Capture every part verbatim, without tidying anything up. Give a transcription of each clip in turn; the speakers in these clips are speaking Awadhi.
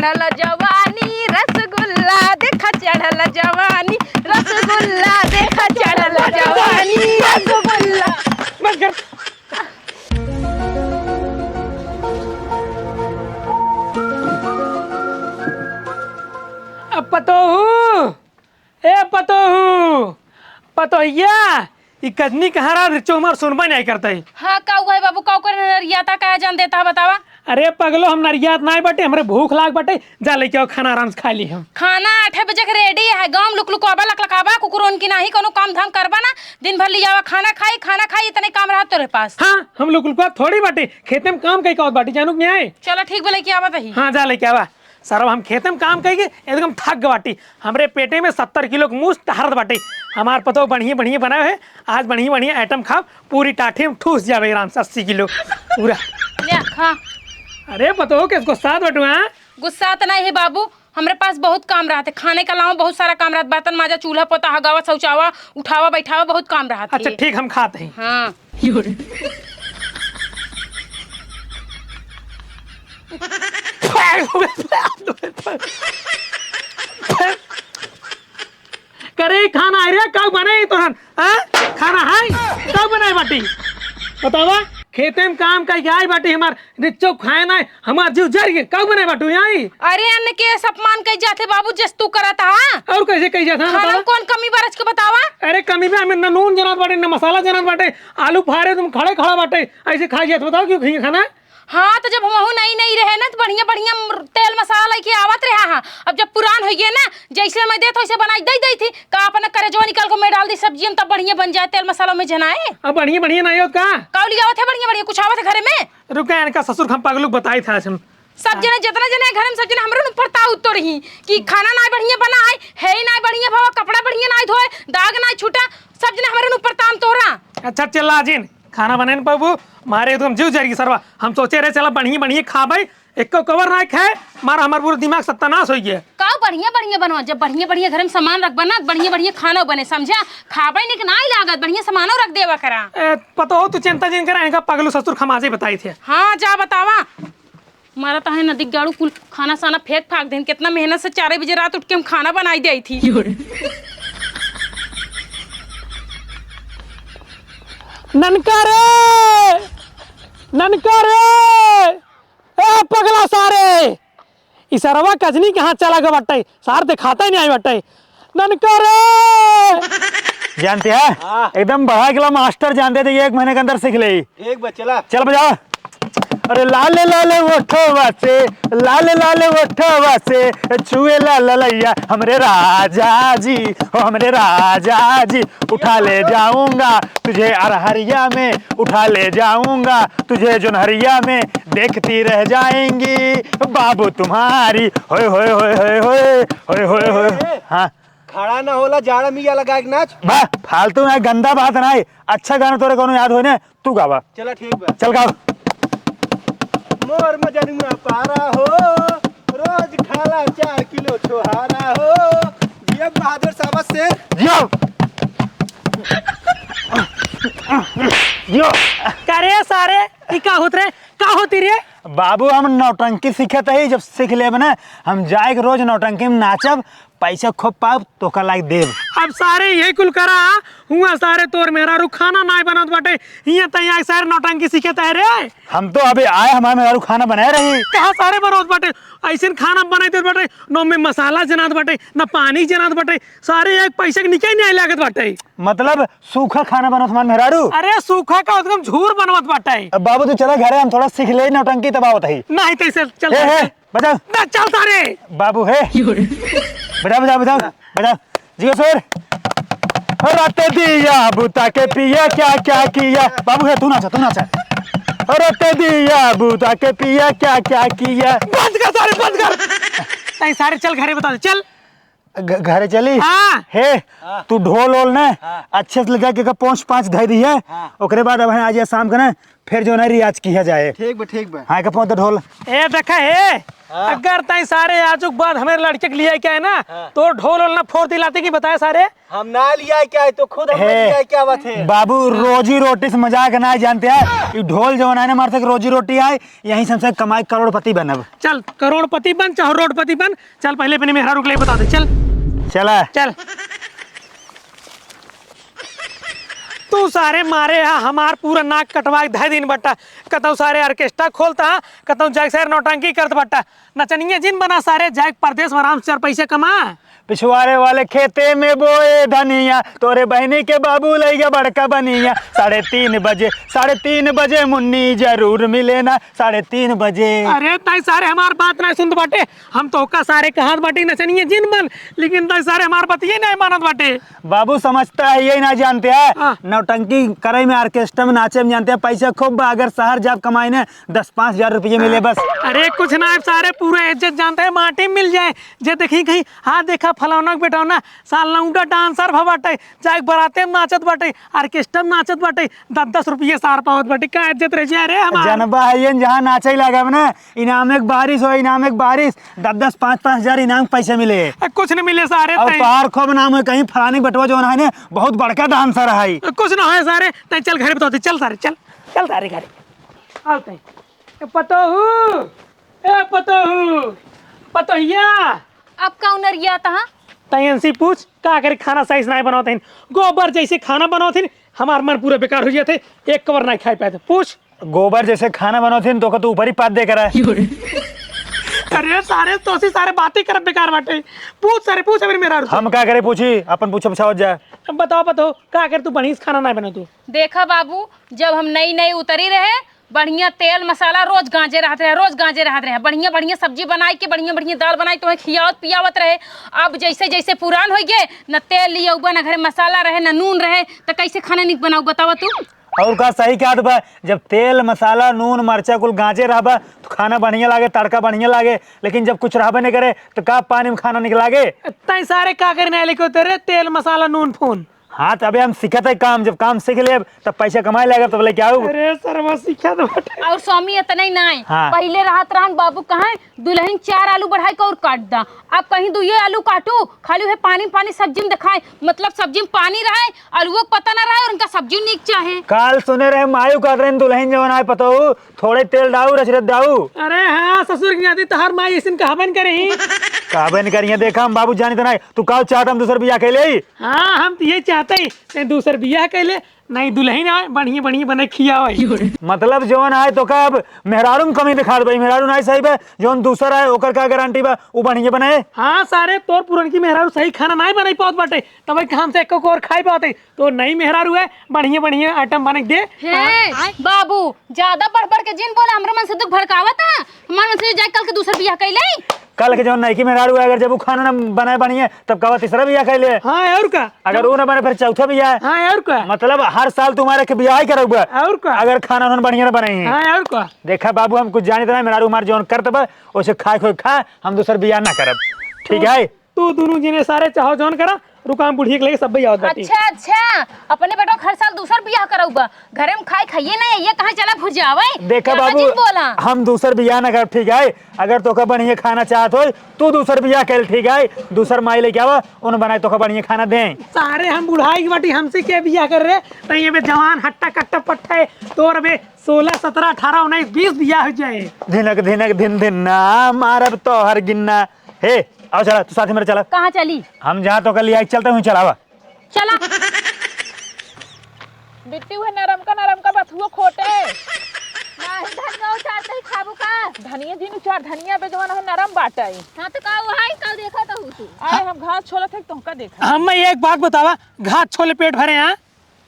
चढ़ल जवानी रसगुल्ला, देखा चढ़ल जवानी रसगुल्ला, देखा चढ़ल जवानी रसगुल्ला। बस कर। अब पतोहू, ए पतोहू, पतोहिया, ई कजनी कहाँ रहा? रिचो हमार सुनबे नाहीं करत है। हाँ, का हुआ है बाबू, का करे नरियाता, का जान देता है, बतावा? अरे पगलो, हम नरियात नाहीं बाटे, हमरे भूख लाग बाटे, जा लेके आओ खाना, आराम से खाइ ली हम। खाना आठे बजे के ready है, गाँव में लुकलुकाबा, लकलकाबा, कुकुरन की नाहीं, कौनो काम धाम करबा ना, दिन भर लियावा खाना खाई, खाना खाई, इतने काम रहा तोरे पास। हाँ, हम लुकलुका थोड़ी बाटे, खेते में काम कई का बाटे, जानू कि नाहीं? चला ठीक बा, लेके आवा तही। हाँ, जा लेके आवा। सरवा हम खेते में काम कइके एकदम थक गए बाटी। हमरे पेटे में सत्तर किलो के मूस टहरत बाटे। हमार पतोह बढ़िया बढ़िया बनाए है, आज बढ़िया बढ़िया item खाब, पूरी टाठी में ठूस जाबे आराम से अस्सी किलो पूरा। ले खा। अरे पतोह के गुस्सात बाटू, हाँ? गुस्सात नाहीं है बाबू, हमरे पास बहुत काम रहत है, खाने के अलावा बहुत सारा काम रहत, बर्तन माजा, चूल्हा पोता, हगावा, शौचावा, उठावा, बैठावा, बहुत काम रहत है। अच्छा ठीक, हम खात हैं। हाँ। करे खाना है रे, काउ बनाई तोहन? हाँ? खाना है? काउ बनाई बाटी? बतावा, खेते में काम कइके आई बाटी, हमार रिच्चो खाए ना, हमार जीव जर गए, काउ बनाई बाटू आई? अरे अन्न के अपमान कइ जाते बाबू, जस तू करत हा। और कैसे कइ जाता है, खाना बतावा? कौन कमी बरच के बतावा? अरे कमी बे, हमें न नून जनात बाटे, न मसाला जनात बाटे, आलू फारे तुम खड़े खड़ा बाटे, ऐसे खा जात, बताओ क्यों खाई खाना? हाँ, तो जब हमहू नई नई रहे ना, तो बढ़िया बढ़िया तेल मसाला लेके आवत रहा। हाँ, अब जब पुरान हो गए ना, जैसे मैं देत वैसे बनाई दे दी थी। का अपना करेजवा निकाल को मैं डाल दी सब्जी में, तब बढ़िया बन जाए, तेल मसाला में जनाए। अब बढ़िया बढ़िया नहीं होत का? काउ लियावत है बढ़िया बढ़िया, कुछ आवत है घरे में? रुका, इनका ससुर हम पगलू बताई था हम। सब जने, जितना जने घर में, सब जने हमरे ऊपर ताव तोड़ही कि खाना ना बढ़िया बना है, है ही ना बढ़िया भावा, कपड़ा बढ़िया ना धोए, दाग ना छूटा, सब जने हमरे ऊपर ताम तोड़ा। अच्छा चला जिन, खाना बनाए न पाबू, मारे एकदम जीव जरी सरवा। हम सोचे रहे चला बढ़िया बढ़िया खाबे, एको कवर ना खाए, मारा हमार पूरा दिमाग सत्यानाश हो गया। का बढ़िया बढ़िया बनवा, जब बढ़िया बढ़िया घर में सामान रखबा ना, बढ़िया बढ़िया खाना बने, समझा? खाबे निक ना ही लागत, बढ़िया सामानो रख देवा करा। ए, पता हो तू चिंता जिन करा, इनका पगलू ससुर खमाजे बताई थे। हाँ, जा बतावा। मारा तो है नदी गाड़ू कुल खाना साना फेंक फाक देन। कितना मेहनत से चार बजे रात उठ के हम खाना बनाई दे आई थी। ननका रे, ननका रे, ए पगला सारे, ई सरवा कजनी कहाँ चला गए बट्टे? सार दिखाता ही नहीं आई बट्टे। ननका रे! जानते हैं? हाँ। एकदम बढ़ा के ला मास्टर जानते थे, एक महीने के अंदर सीख ले। ठीक बा, चला। चल बजा। अरे लाल लाल ओठवा से, लाल लाल ओठवा से, छुए ला ललैया, हमरे राजा जी, ओ हमरे राजा जी, उठा ले जाऊंगा तुझे अरहरिया में, उठा ले जाऊंगा तुझे जोनहरिया में, देखती रह जाएंगी बाबू तुम्हारी, होए, होए, होए। ए, हाँ। खड़ा ना होला, जाड़ा मिया लगा के नाच। बा, फालतू ना, गंदा बात ना है। अच्छा गाना तोरे कौनो याद होए ना, तू गावा। चला ठीक बा। चल गाओ। मोर मजनुआ पारा हो, रोज खाला चार किलो छोहारा हो। जिया बहादुर साहब शेर। जियो। जियो। का रे सारे, ई का होत रे? का होती रे? बाबू, हम नौटंकी सीखत हई, जब सीख लेब ना, हम जाए के रोज नौटंकी में नाचब, पैसा खूब पाब, तोका लाइक देब। अब सारे यही कुल करा, हुआ सारे तोर मेहरारू खाना नाय बनत बाटे, हियां तैयार सारे नौटंकी सीखत है रे। हम तो अभी आए, हमारे मेहरारू खाना बनाए रही। कहाँ सारे बनत बाटे, ऐसे खाना बनाई देत बाटे, न में मसाला जनात बाटे, न पानी जनात बाटे, सारे एक पैसा के निकाय नहीं लागत बाटे। मतलब सूखा खाना बनत हमार मेहरारू? अरे सूखा का एकदम झूर बनवत बाटे। अब बाबू तू चला घरे, हम थोड़ा सीख ले नौटंकी तब आवत ही। नहीं तो इसे चल हे, हे, बजा। ना चल सारे। बाबू हे। बजा, बजा, बजा, बजा। जियो सुर। रात दिया बुता के पिया क्या क्या किया। बाबू हे, तू नाचा, तू नाचा। रात दिया बुता के पिया क्या क्या किया। बंद कर सारे, बंद कर। नहीं सारे चल घरे बता दे, चल। घ-, घरे चली? हाँ। हे, हाँ। तू ढोल ओल ने हाँ। अच्छे से ले जाके एकर पहुँच पाँच धइ दिहे। हाँ। ओकरे बाद अब आज या शाम के ना फिर जो ना रियाज किया जाए। ठीक बा, ठीक बा। हाँ, एकर पहुँच दे ढोल। ए, देखा हे, हाँ। अगर तैं सारे आजुक बाद हमरे लड़के के लियाइ के आए ना, हाँ। तो ढोल वोल ना फोर दिलाते कि बताए सारे। हम ना लियाइ के आए तो खुद हम हे, लियाइ के आवत है। बाबू, रोजी रोटी से मजाक ना जानते हैं। ई ढोल जवन है ना, हमारे तक रोजी रोटी आए, यहीं से हमसे कमाई करोड़पति बनब। चल, करोड़पति बन चाहे रोडपति बन, चल पहले अपने मेहरारू के लिए बता दे, चल। चला। चल। तू सारे मारे हा हमार पूरा नाक कटवा के धै दिन बट्टा। कतौ सारे orchestra खोलता हा, कतौ जाके सारे नौटंकी करत बट्टा। नचनिया जिन बना सारे, जाए परदेस में आराम से चार पैसे कमा। पिछवाड़े वाले खेते में बोए धनिया, तोरे बहिनी के बाबू लइगा बड़का बनिया। साढ़े तीन बजे, साढ़े तीन बजे मुन्नी जरूर मिले ना, साढ़े तीन बजे। अरे ताई सारे हमार बात ना सुनत बाटे, हम तोहका सारे कहत बाटी नचनिया जिन बन, लेकिन ताई सारे हमार बतिये नहीं मानत बाटे। बाबू समझता है यही ना जानते हैं, हाँ। नौटंकी करे में orchestra में नाचे में जानते हैं, पैसा खूब बा, अगर शहर जाब कमाई ने दस पाँच हजार रुपये मिले बस। अरे कुछ ना है सारे, पूरा इज्जत जानते हैं माटी में मिल जाए। जे देखी कहीं, हाँ देखा फलाना के बेटौना सार लौंडा dancer भ बाटे, जाए बराते में नाचत बाटे, orchestra में नाचत बाटे, दस दस रुपये सार पावत बाटे, का इज्जत रह जाए रे हमार। जनबा है ये जहाँ नाचे लागब ना, इनाम एक बारिश हो, इनाम एक बारिश, दस दस पाँच पाँच हजार इनाम के पैसे मिले। ए, कुछ नहीं मिले सारे और तैं। तोहार खूब नाम है कहीं फलानी बटवा जौन है ना, बहुत बड़का dancer है। ए, कुछ ना है सारे, तैं चल घरे बताओ, चल सारे, चल, चल सारे घरे। आओ तैं। ए, पतोहू, ए, पतोहू, पतोहिया। अब का उनरिया तहाँ? तैं इनसे पूछ, का करे खाना सही से नाहीं बनावत हइन। गोबर जैसे खाना बनावत हइन, हमार मन पूरा बेकार हो जात है, एक कवर नाहीं खाए पाए। पूछ। गोबर जैसे खाना बनावत हइन, तो का तू ऊपर ही पाद दे करा। अरे सारे, तोसी सारे बातें करब बेकार बाटे। पूछ सारे, पूछ अबे मेहरारू से। हम का करे पूछी, अपन पूछो पूछावत जा। अब बताओ, बताओ, का करे तू बढ़िया से खाना नाहीं बनावत तू? देखा बाबू, जब हम नई नई उतरी रहे, बढ़िया तेल मसाला रोज गांजे रहत रहे, रोज गांजे रहत रहे, बढ़िया बढ़िया सब्जी बनाई के, बढ़िया बढ़िया दाल बनाई, तोहे खियावत पियावत रहे। अब जैसे जैसे पुरान होइ गए, न तेल लियउबा, न घरे मसाला रहे, न नून रहे, त कैसे खाना निक बनाऊ, बतावा तू? और का, सही कहत बा, जब तेल मसाला नून मरचा कुल गांजे रहबा, तो खाना बढ़िया लागे, तड़का बढ़िया लागे, लेकिन जब कुछ रहबे नहीं करे, तो का पानी में खाना निक लागे? तैं सारे का करे नहीं लेके उतरे, तेल मसाला नून फून? हाँ, त अबे हम सीखत है काम, जब काम सीख लेब, तब पैसा कमाए लागब, तब लेके आऊ। अरे सरवा, सीखा तो बाटे। और स्वामी इतना ही ना है, हाँ। पहिले रहत रहन बाबू कहाँ, दुलहिन चार आलू बढ़ाई के और काट दा, अब कहीं दुइये आलू काटू, खाली उहे पानी पानी सब्जी में देखाए, मतलब सब्जी में पानी रहे, आलूओ के पता ना रहे और उनका सब्जी नीक चाहे। काल सुने रहे मायू कहत रहे, दुलहिन जवन आए पतोहू, थोड़े तेल डाऊ, रचरच डाऊ। अरे हाँ, ससुर के नाती तोहार माई ऐसन कहबे न करही। कहबे न करिहे, देखा हम बाबू जानित नाहीं, तू का चाहत हम दूसर बियाह कइ लेई? हाँ, हम तो ये चाहते ही, तैं दूसर बियाह कइ ले, नई दुलहिन आए, बढ़िया बढ़िया बनाए खियावे। मतलब जौन आए तो का अब मेहरारू में कमी दिखात बा, मेहरारू नाहीं सही बा, जौन दूसर आए ओकर का गारंटी बा, उ बढ़िया बनाए? हाँ सारे, तोर पुरनकी मेहरारू सही खाना नाहीं बनाई पावत बाटे, तब हमसे एको कोर खाई पावत है। तो नई मेहरारू है, बढ़िया बढ़िया item बना के दे। हे बाबू, ज्यादा बढ़ बढ़ के जिन बोला, हमरे मन से दुख भड़कावत है। हमार मन से जाए कल के दूसर बियाह कइ ले। कल के जौन नईकी मेहरारू है, अगर जब उ खाना ना बनाए बढ़िया, तब कहवा तीसरा बियाह कइ ले। हाँ, और का? अगर उ ना बने, फिर चौथा बियाह। हाँ, और का? मतलब हर साल तुम्हारे के बियाह ही करउबा। और का? अगर खाना उन्होंने बढ़िया ना बनाई। हाँ, और का? देखा बाबू, हम कुछ जानित ना, मेहरारू हमार जौन करत बा, ओसे खाए खोए खा, हम दूसर बियाह ना करब। ठीक है? तू दुनू जने सारे चाहो जौन करा, रुका हम बुढ़िया के लेके सब आवत बाटी। अच्छा, अच्छा, अपने बेटवा के हर साल दूसर बियाह करउबा, घरे में खाए खाइए ना, ये कहाँ चला भुजावे? देखा ज्यादा बाबू, जिन बोला। हम दूसर बियाह ना करब, ठीक है? अगर तोका बढ़िया खाना चाहत होई, तू दूसर बियाह कर, ठीक है? दूसर माई लेके आवा, उन बनाए तोका बढ़िया खाना दे। सारे हम बुढ़ाई के बाटी, हमसे के बियाह कर रे? तई अबे जवान हट्टा कट्टा पट्टा है, तोर अबे सोलह, सतरह, अठारह, उन्नीस, बीस बियाह हो जाए। धिनक धिनक धिन धिन ना मारब तोहर गिन्ना। हे, आओ चला, तू साथ मेरे चला। कहाँ चली? हम जहाँ तोका लियाई चलते हुई चलावा। चला। बिट्टी, उहे नरमका नरमका बथुआ खोटे। नाही, धनिया उचार के ही खाबू का? धनिया जिन उचार, धनिया बे जवन है नरम बाटे। हाँ, तो का वही का देखत हूँ तू? अरे, हम घास छोलत है, तुमका देखा। हम मैं एक बात बतावा, घास छोले पेट भरे, हाँ?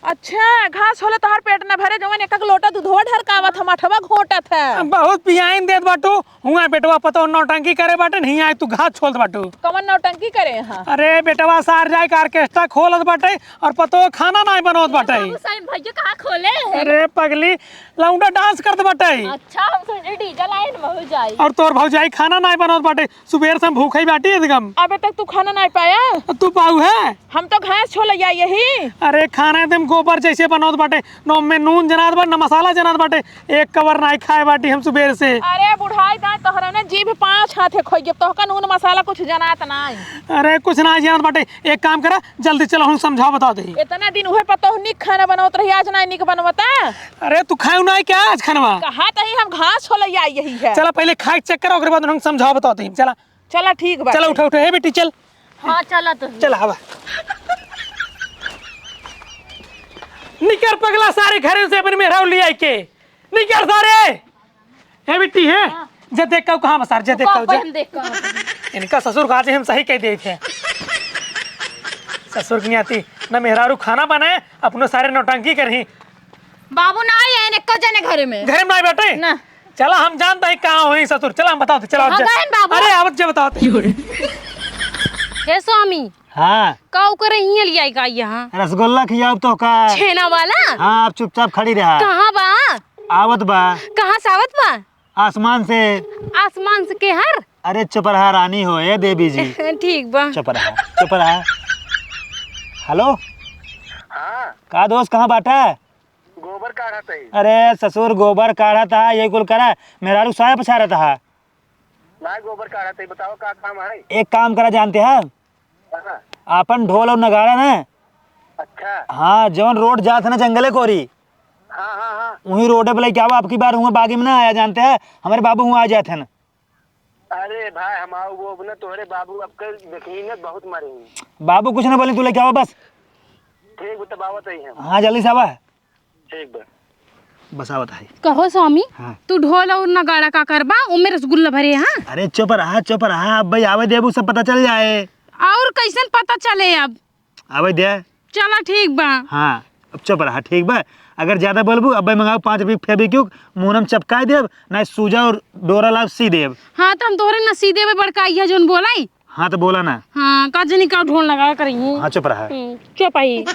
अच्छा, घास छोले तोहार पेट न भरे, जवन एक एक लोटा दूधवा ढरकावत हम अठवा घोटत है। बहुत पियाइन देत बाटू, हुआ बेटवा पतोह नौटंकी करे बाटे, नहीं आए तू घास छोलत बाटू। कवन नौटंकी करे हाँ? अरे बेटवा सार जाए के orchestra खोलत बाटे और पतोह खाना नाहीं बनवत बाटे। बाबू साहब, भैया कहाँ खोले? अरे पगली, लौंडा dance करत बाटे। अच्छा, हम सोचे DJ line में हो जाई। और तोर भौजाई खाना नाहीं बनवत बाटे, सुबेर से हम भूखे ही बाटी एकदम। अबे तक तू खाना नाहीं पाया? तू पाऊ है? हम तो घास छोले आई यही। अरे खाना एकदम गोबर जैसे बनवत बाटे, न ओमे नून जनात बा, न मसाला जनात बाटे। एक कवर नाहीं खाए बाटी हम सुबेर से। अरे बुढ़ाई दाई, तोहरा ने जीभ पाँच हाथे खोई गए, तोहका नून मसाला कुछ जनात नाहीं। अरे कुछ नाहीं जनात बाटे, एक काम करा, जल्दी चला, हम समझावा बतावा देई। इतना दिन उहे पतोह निक खाना बनावत रही, आज नाहीं निक बनवता। अरे तू खायू नाहीं क्या आज खानवा? कहा तही हम घास छोले आई यही है। चला पहले खाए check करा, ओकरे बाद हम समझावा बतावा देई। चला। चला ठीक बा। चला उठा उठा, ए बेटी चल। हाँ चला तो। चला हवा। निकर पगला सारे घरे से अपने मेहरारू ले आई के। निकर सारे। ए बेटी है। हाँ। जे देख के कहाँ बसार, जे देख के कहाँ जे। बहन देख के कहाँ। इनका ससुर का आज हम सही कह देई थे। ससुर की आती, ना मेहरारू खाना बनाए, अपनो सारे नौटंकी करही। बाबू ना आए हैं, एको जने घरे में। घरे में ना आए बेटे? ना। चला हम जानता है कहाँ होई ससुर, चला हम बताओ थे, चला हाँ, जा। गए हैं बाबू। अरे आवत जे बताओ थे। हे स्वामी। हाँ। का ओकरे हियाँ लियाई का यहाँ? रसगुल्ला खियाओ तो का? छेना वाला? हाँ, आप चुपचाप खड़ी रहा। कहाँ बा? आवत बा। कहाँ से आवत बा? आसमान से। आसमान से के हर? अरे चुप रहा रानी हो, ए देवी जी। ठीक बा। चुप रहा, चुप रहा। हेलो। हाँ। का दोस्त, कहाँ बाटा? गोबर काढ़त हई। अरे ससुर, गोबर काढ़त हा, ये कुल करा, मेहरारू साया पछारत हा। ना, गोबर काढ़त हई, बताओ का काम है? एक काम करा जानते हैं? हाँ। आपन ढोल और नगाड़ा ना। अच्छा। हाँ, जौन रोड जात है ना जंगले कोरी। हाँ, हाँ, हाँ। वहीं रोडे पे लेके आवा, अब की बार हुआ बागी में ना आया जानते हैं, हमारे बाबू हुआ आ जाते हैं ना। अरे भाई, हम आओ वो अपना तोहरे बाबू अब कल देखी ना बहुत मारे हैं। बाबू कुछ ना बोले, तू लेके आवा बस। ठीक बा, तब आवत ही हम। हाँ, जल्दी से आवा। ठीक बा। बस आवत है। कहो स्वामी, हाँ। तू ढोल और नगाड़ा का करबा, उमे रसगुल्ला भरे, हाँ? अरे चुप रहा, चुप रहा, अब भाई आवे देबू सब पता चल जाए। और कैसन पता चले अब? आवे दे। चला ठीक बा। हाँ, अब चुप रहा, ठीक बा। अगर ज्यादा बोलबू, अब भाई मंगाओ पाँच रुपये फेविक्विक, मुंह में चपकाए देब, ना सूजा और डोरा लाव सी देब। हाँ, तो हम तोहरे ना सी देबे बड़का, यह जोन बोलाई। हाँ, तो बोला ना। हाँ, का जनी का ढोल लगा करी। हाँ, चुप रहा। हम्म, चुप आई।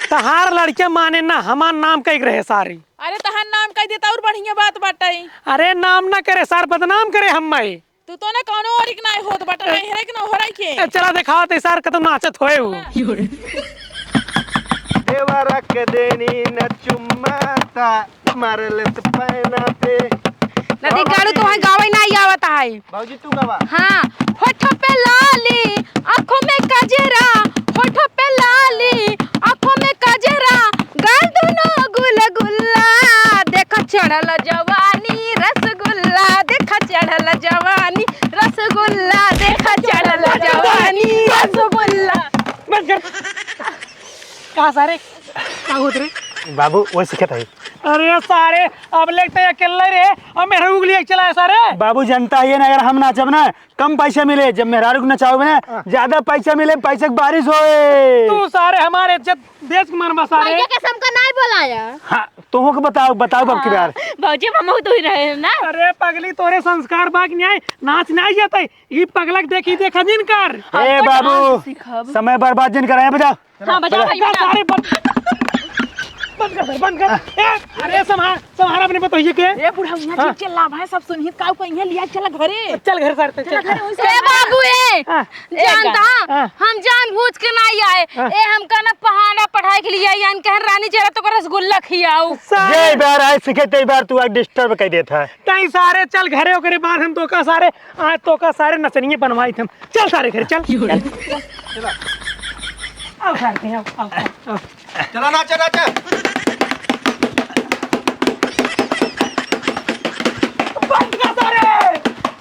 तहार लड़के माने ना, हमार नाम कई रहे सारी। अरे, तहार नाम कई देता और बढ़िया बात बाटे। अरे, नाम ना करे सार, बदनाम करे हम माई। तू तो ना कौनो ओरिक नाई होत बाटे, ना हेरे के ना होराई के। ए, चला देखावत है सार, कतौ नाचत होए उ। देवरा के देनी न चुम्मा ता। मारल से पैना पे। नदी गाड़ू तो वहाँ गावे ना आवत है। भौजी तू गावा। हाँ। होठ पे लाली, आँखों में गजरा, होठ पे लाली, आँखों में गजरा, गाल दुनो गुलगुल्ला, देखा चढ़ल जवानी रसगुल्ला, देखा चढ़ल जवानी रसगुल्ला, देखा चढ़ल जवानी रसगुल्ला। बंद कर। का सारे? का होत रे? बाबू, वही सीखत है। अरे सारे, अब लेट तो अकेले रे, अब मेहरारू के लिए चला है सारे। बाबू, जनता ही है ना, अगर हम नाचब ना, कम पैसा मिले, जब मेहरारू के नचाओगे ना, हाँ। ज्यादा पैसा मिले, पैसे की बारिश होए। तू सारे हमारे इज्जत देश के मरबा सारे। भैया के हमका नहीं बुलाया। हाँ, तोहो के बताओ, बताओ बाप की हाँ, बार। भौजी, हम तो ही रहे ना। अरे पगली, तोरे संस्कार बा कि नहीं, नाच नहीं जाता है। ई पगला के देखी, देखा जिन कर। ए बाबू, समय बर्बाद जिन कर, यहाँ पे जाओ। हाँ, बजाओ भाई, बजाओ। अरे, बंद, बंद कर, बंद कर। ए, अरे, संभाल, संभाल अपने बतोहिए के। ए, बुढ़ा, यहाँ हाँ। चीज चिल्ला भाई, सब सुनिए, काऊ को यहाँ लिया, चला घरे। चल घर सारे, चल, चला चल। घरे, वहीं से ए, बाबू, ए, हाँ। जानता, हाँ। हम जानबूझ के नहीं आए। हाँ। ए, हमका ना पहाड़ा पढ़ाई के लिए आए, यान कहन रानी जरा तो रसगुल्ला खियाओ। सारे ये बार आए सीखे, ते बार तू आके disturb कर देता है। ताई सारे चल घरे, ओकरे बाद हम तोका सारे, आज तोका सारे नचनिए बनवाई थे हम। चल सारे घरे, चल। चल। आओ सारे, आओ, आओ, आओ, आओ। चला नाचा, नाचा। बंद कर सारे।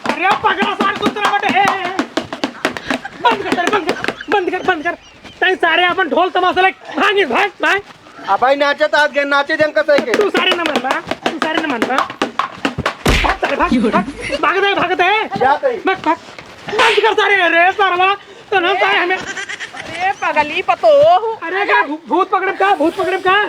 अरे पगला सारे कुत्ता बटे है। बंद कर सारे, बंद कर, बंद कर, बंद कर। तई सारे अपन ढोल तमाशा ले भाग, भाग, भाग। आ भाई नाचे तो आज गए, नाचे जंग कसै के। तू सारे न मन बा, तू सारे न मन बा। भाग सारे, भाग, भाग, भाग दे, भाग दे। जा तई। भाग, भाग। बंद कर सारे, अरे सारवा, तो ना सारे हमें। अरे पगली पतोह। अरे का भू-, भूत पकड़ब का, भूत पकड़ब का?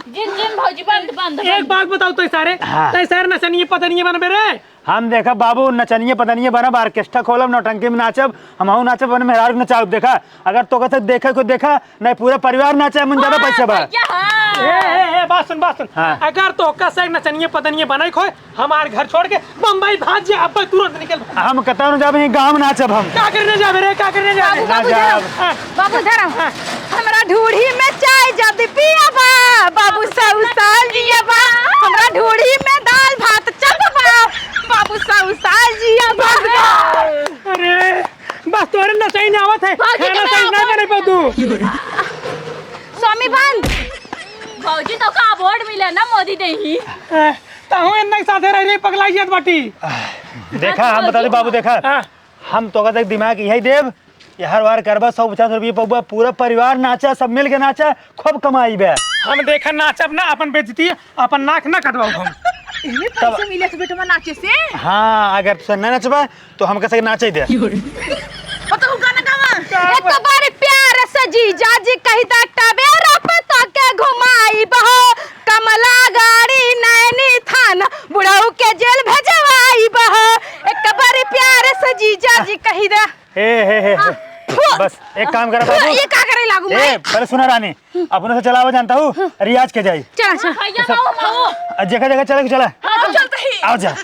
जिन, जिन भौजी, बंद, बंद, एक बंद। बात बताओ तो सारे, हाँ। तो सारे नचनिए पतनिए बनबे रे। हम देखा बाबू, नचनिए पतनिए बनब, orchestra खोलब, नौटंकी में नाचब, हमहू नाचब, अपने मेहरारू के नचाउब। देखा, अगर तोका से देखे को देखा, नहीं पूरा परिवार नाचे, मन ज्यादा हाँ, पैसा बा। भैया, हाँ। ए, ए, ए, बात सुन, बात सुन। हाँ। अगर तोका से नचनिए पतनिए बनाई खोए, हमार घर छोड़ के बम्बई भाग जा, अब तुरंत निकल। हम कतौ न जाब, यहीं गाँव नाचब हम। का करने जाबे रे, का करने जाबे? बाबू, ना बाबू, जाब। धरम। हाँ। बाबू, धरम। हाँ। हमरा ढूढ़ी में चाय जब पिया बा, बाबू सौ साल जिया बा। हमरा ना मोदी देही। ए, ताहू इन्ना के साथे रह रही पगलाई जात बाटी। देखा, हम बता दे बाबू, देखा, हाँ। हम तोका तक दिमाग यही देब, ये हर बार करबा, सौ पचास रुपये पउबा, पूरा परिवार नाचा, सब मिल के नाचा, खूब कमाई बे। हम देखा नाचब ना, अपन बेइज्जती, अपन नाक ना कटवाऊ हम। इन्हें तब पैसे मिले थे बेटवा नाचे से। हाँ, अगर तुसे ना नचबा, तो हमका से नाचे दे। बताओ गाना गावा। एक बार प्यार से जीजा जी कही दा, टवेरा पे तोके घुमाई बहो, कमला गाड़ी नैनी थाना, बुढ़ऊ के जेल भेजवाई बहो। एक बार प्यार से जीजा जी कही दा। हे, हे, हे, हाँ, हे। फु- बस, एक काम करा फु- बाबू। ये का करे लागू ए, मैं? पहले सुना रानी, अपने से चलावा जानता हूँ, रियाज के जाई। चला, चला। भैया, आओ, आओ। आ, जगह, जगह चले, चला। हाँ, चलते ही। आओ जा।